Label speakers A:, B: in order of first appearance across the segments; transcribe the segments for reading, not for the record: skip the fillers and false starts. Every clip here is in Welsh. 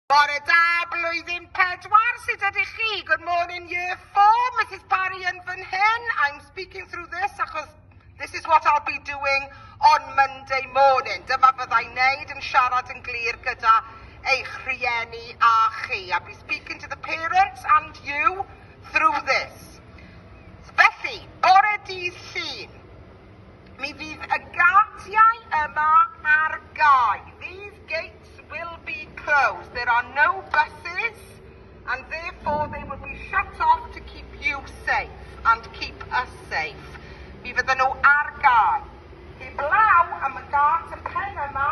A: Bore da, blwyddyn pedwar, sut ydych chi? Good morning, year four, Mrs Parry yn fan hyn. I'm speaking through this achos this is what I'll be doing on Monday morning. Dyma fyddai'n neud yn siarad yn glir gyda eich rhieni a chi. I'll be speaking to the parents and you through this. Felly, bore dydd Llun, mi fydd y gatiau yma ar gau. These gates will be closed. There are no buses and therefore they will be shut off to keep you safe and keep us safe. Mi fydden nhw ar gau. Heblaw am y gât y pen yma,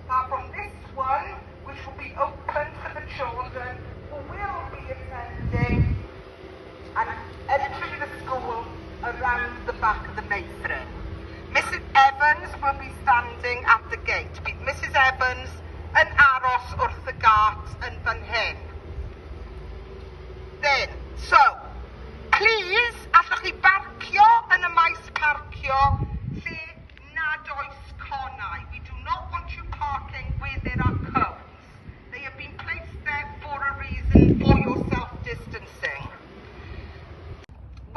A: apart from this one, which will be open for the children who will be attending and entering the school around the back of the Meithrin. Mrs Evans will be standing at the gate. Bydd Mrs Evans yn aros wrth y gât yn fan hyn. Then, so, please, allwch chi barcio yn y maes parcio lle nad oes conau. We do not want you parking where there are cones. They have been placed there for a reason, for your self-distancing.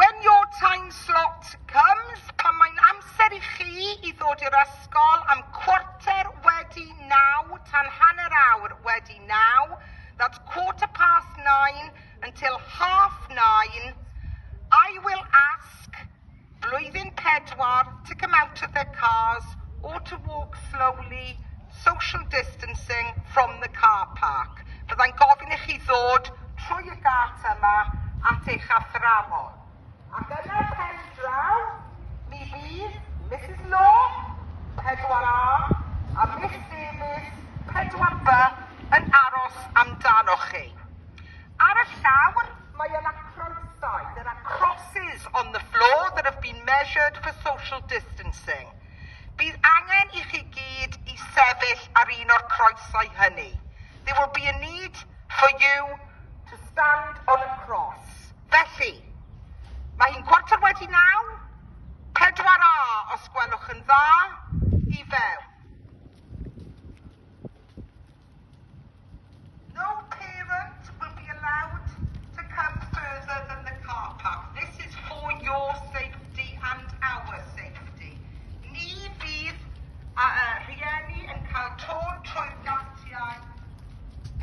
A: When your time slot comes, pan mae'n amser i chi i ddod i'r ysgol am 9:15 tan 9:30, that's 9:15 until 9:30, I will ask blwyddyn pedwar to come out of their cars or to walk slowly, social distancing from the car park. Byddai'n gofyn i chi ddod trwy y gât yma at eich athrawon. Ac yn y pen draw, mi fydd Mrs Law, 4A, a Miss Davies, 4B, yn aros amdanoch chi. Ar y llawr, mae yna croesau. There are crosses on the floor that have been measured for social distancing. Bydd angen i chi gyd i sefyll ar un o'r croesau hynny. There will be a need for you to stand on a cross. Felly, mae hi'n 9:15, 4A os gwelwch yn dda, i fewn. No parent will be allowed to come further than the car park. This is for your safety and our safety. Ni fydd rhieni yn cael tôn trwy'r gatiau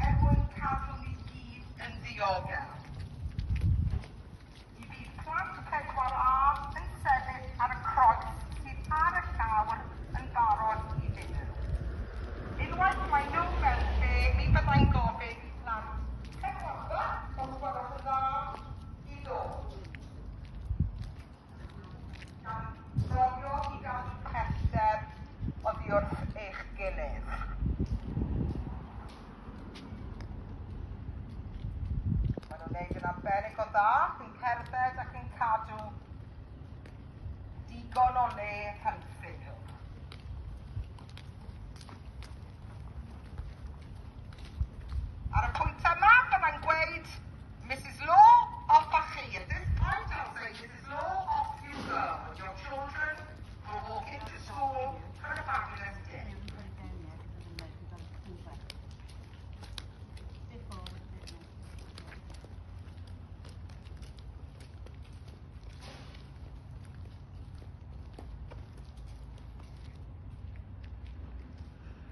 A: er mwyn cadw ni gyd yn ddiogel. Mi fydd plant 4A yn sefyll ar y croes sydd ar y llawr yn barod iddyn nhw. Unwaith mae nhw mewn lle, mi fyddai'n gofyn i plant 4B, os gwelwch yn dda, i ddod. Gan gofio i gadw pellter oddi wrth eich gilydd. Maen nhw'n neud yn arbennig o dda, yn cerdded ac yn cadw digon o le rhyngthyn nhw. Ar y pwynt yma, byddai'n gweud, Mrs Law, off â chi. At this point, I'll say, Mrs Law, off you go. And your children will walk into school for a fabulous day.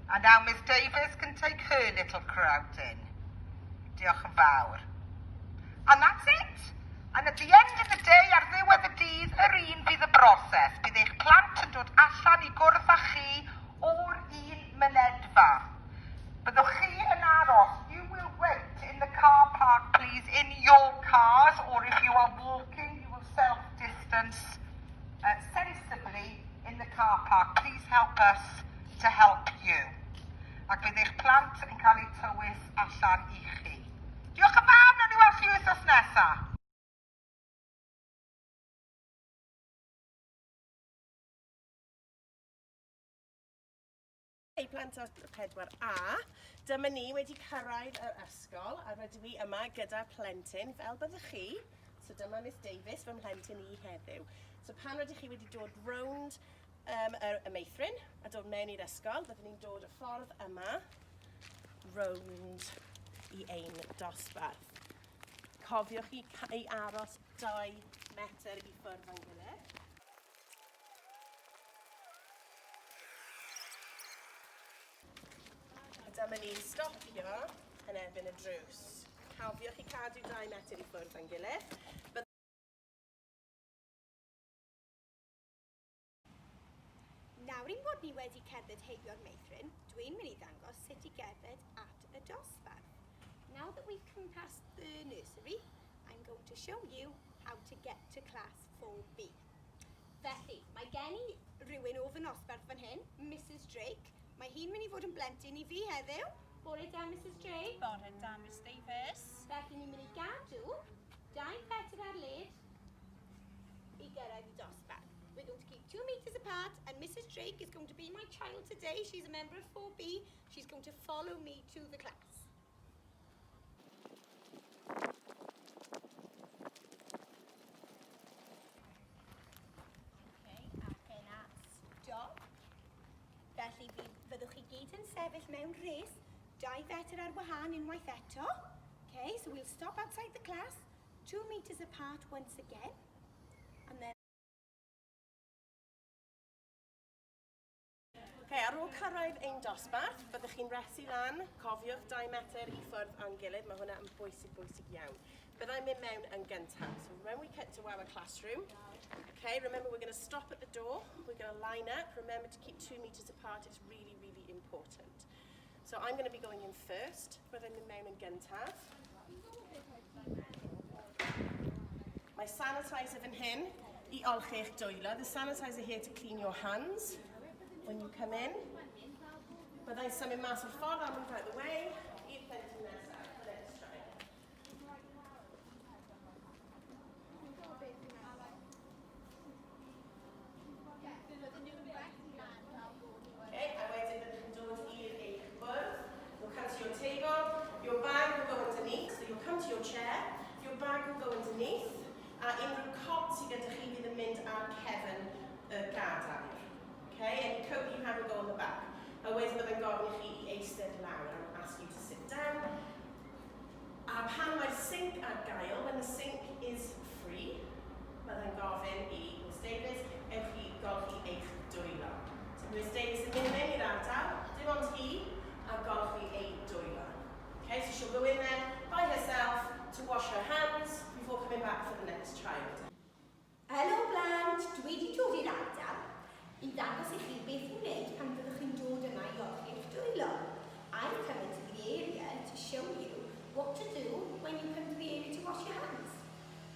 A: And now Miss Davies can take her little crowd in. Diolch yn fawr. And that's it. And at the end of the day, ar ddiwedd y dydd, yr un fydd y broses. Bydd eich plant yn dod allan i gwrdd â chi o'r un mynedfa. Byddwch chi yn aros. You will wait in the car park, please, in your cars, or if you are walking, you will self-distance sensibly in the car park. Please help us to help you. Ac bydd eich plant yn cael eu tywys allan i chi. Diolch yn fawr, nawn ni weld chi wythnos nesa.
B: Hei plant o 4A, dyma ni wedi cyrraedd yr ysgol a rydw i yma gyda plentyn fel byddwch chi. So dyma Miss Davies, fy mhlentyn i heddiw. So pan rydych chi wedi dod rownd um, y, y meithrin a dod mewn i'r ysgol, byddwn ni'n dod y ffordd yma rownd i ein dosbarth. Cofiwch i, i aros 2 metr i ffwrdd o'n gilydd. A dyma ni'n stopio yn erbyn y drws. Cofiwch i cadw 2 metr i ffwrdd o'n gilydd.
C: Nawr ein bod ni wedi cerdded heibio'r meithrin, dwi'n mynd i ddangos sut i gerdded at y dosbarth. Now that we've come past the nursery, I'm going to show you how to get to class 4B. Felly, mae gen i rhywun o fy nosbarth fan hyn, Mrs Drake. Mae hi'n mynd i fod yn blentyn i fi heddiw. Bore da, Mrs Drake.
D: Bore da, Miss Davies.
C: Felly, ni'n mynd i gadw 2 fetr ar led i gyrraedd y dosbarth. We're going to keep 2 metres apart and Mrs Drake is going to be my child today. She's a member of 4B. She's going to follow me to the class. Okay, ac yna stop. Felly fyddwch chi gyd yn sefyll mewn rhes, 2 fetr ar wahân unwaith eto. Okay, so we'll stop outside the class, 2 metres apart once again. And then
B: Okay, ar ôl cyrraedd ein dosbarth, byddwch chi'n resi lan, cofiwch 2 metr i ffwrdd â'n gilydd, mae hwnna yn bwysig, bwysig iawn. Byddai'n mynd mewn yn gyntaf. So when we get to our classroom, okay, remember we're going to stop at the door, we're going to line up, remember to keep 2 metres apart, it's really, really important. So I'm going to be going in first, byddai'n mynd mewn yn gyntaf. Mae sanitizer fan hyn i olchi eich dwylo. The sanitizer here to clean your hands when you come in. Byddai'n symud mas o'r ffordd, I'll move out the way, i'r plentyn nesaf. The next child. Okay, a wedyn byddwch chi'n dod i'r eich bwrdd. You'll come to your table, your bag will go underneath, so you'll come to your chair, your bag will go underneath, a unrhyw cot sydd gyda chi fydd yn mynd ar cefn y gadair. Okay, any coat you have will go on the back. A wedyn byddai'n gofyn i chi i eistedd lawr. I'll ask you to sit down. A pan mae'r sink ar gael, when the sink is free, byddai'n gofyn i Miss Davies, ewch i golchi eich dwylo. So Miss Davies yn mynd mewn i'r ardal, dim ond hi, a golchi ei dwylo. Okay, so she'll go in there by herself to wash her hands before coming back for the next child.
C: Helo blant, dwi wedi dod i'r ardal i ddangos i chi beth i'w wneud pan fyddwch chi'n dod yma i olchi eich dwylo. I've come into the area to show you what to do when you come to the area to wash your hands.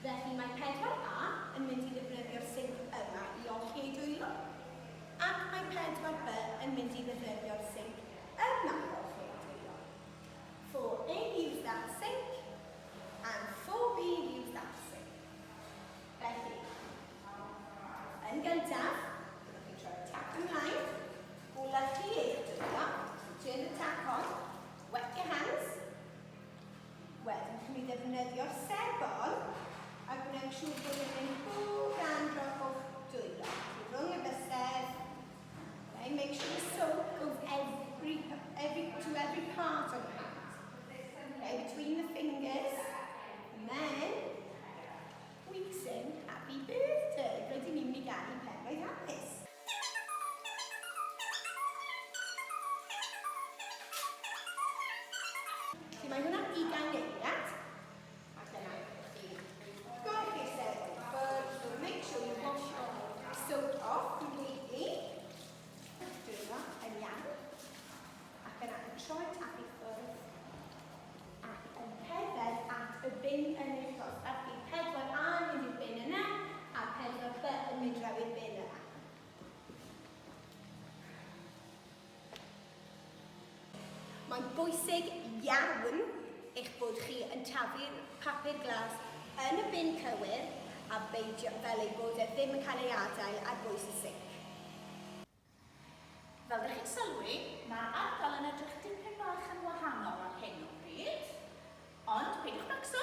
C: Felly mae 4A yn mynd i ddefnyddio'r sinc yma i olchi ei dwylo, ac mae 4B yn mynd i ddefnyddio'r sinc yma i olchi ei dwylo. 4A use that sink and 4B use that sink. Felly, yn gyntaf, byddwch chi'n troi'r tap ymlaen, gwlychu eich dwylo, so turn the tap on, wet your hands. Wedyn, chi'n mynd i ddefnyddio'r sebon a gwnewch siŵr bod yn mynd bob rhan o'ch dwylo. So, rhwng y bysedd, okay, make sure the soap goes to every part of your hand. Okay, between the fingers. And then, we sing happy birthday. Rydyn ni'n mynd i ganu penblwydd hapus. Felly mae hwnna'n 20 eiliad. Ac yna chi golchi'r sebon i ffwrdd. So make sure you wash your soap off completely. Dwylo yn iawn. Ac yna yn troi tap i ffwrdd. Ac yn cerdded at y bin yn eich dosbarth. Bydd 4A yn mynd i'r bin yna, a 4B yn mynd draw i'r bin yna. Mae'n bwysig iawn eich bod chi yn taflu'r papur glas yn y bin cywir a beidio fel ei bod e ddim yn cael ei adael ar bwys y sinc.
D: Fel ydych chi'n sylwi, mae'r ardal yn edrych dipyn bach yn wahanol ar hyn o bryd. Ond, peidiwch becso,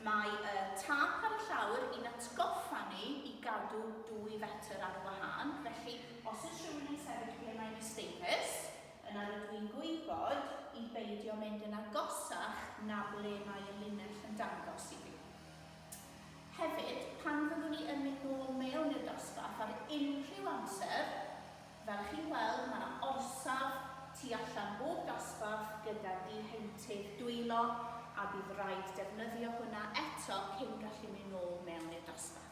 D: mae y tap ar y llawr i'n atgoffa ni i gadw 2 fetr ar wahân. Felly, os oes rhywun yn sefyll ble mae Miss Davies, yna rydw i'n gwybod i beidio mynd yn agosach. ble mae y linell yn dangos i fi. Hefyd, pan fyddwn ni yn mynd nôl mewn i'r dosbarth ar unrhyw amser, fel chi'n gweld, mae yna orsaf tu allan bob dosbarth gyda diheintydd dwylo a bydd rhaid defnyddio hwnna eto cyn gallu mynd nôl mewn i'r dosbarth.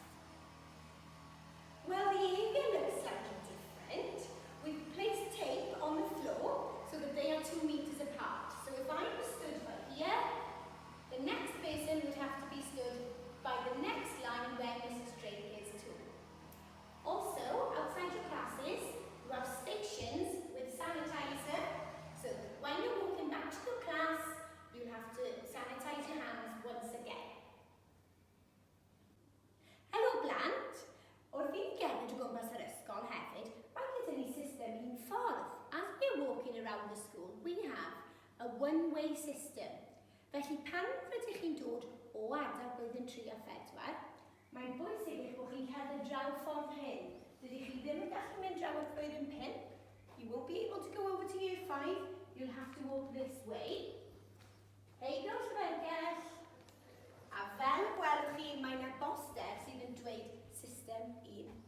C: Well, the area looks slightly different. We've placed tape on the floor so that they are 2 metres apart. So if I was stood right here, the next person would have to be stood by the next line where Mrs Drake is too. Also, outside your classes, you have stations with sanitizer. So when you're walking back to your class, you'll have to sanitize your hands once again. Helo blant! Wrth i ni gerdded o gwmpas yr ysgol hefyd, mae gyda ni system un ffordd. As we're walking around the school, we have a one-way system. Felly pan rydych chi'n dod o ardal blwyddyn 3 a 4, mae'n bwysig eich bod chi'n cerdded draw ffordd hyn. Dydych chi ddim yn gallu mynd draw at blwyddyn 5. You won't be able to go over to year 5. You'll have to walk this way. Heibio'r llyfrgell. A fel y gwelwch chi, mae yna boster sydd yn dweud system un.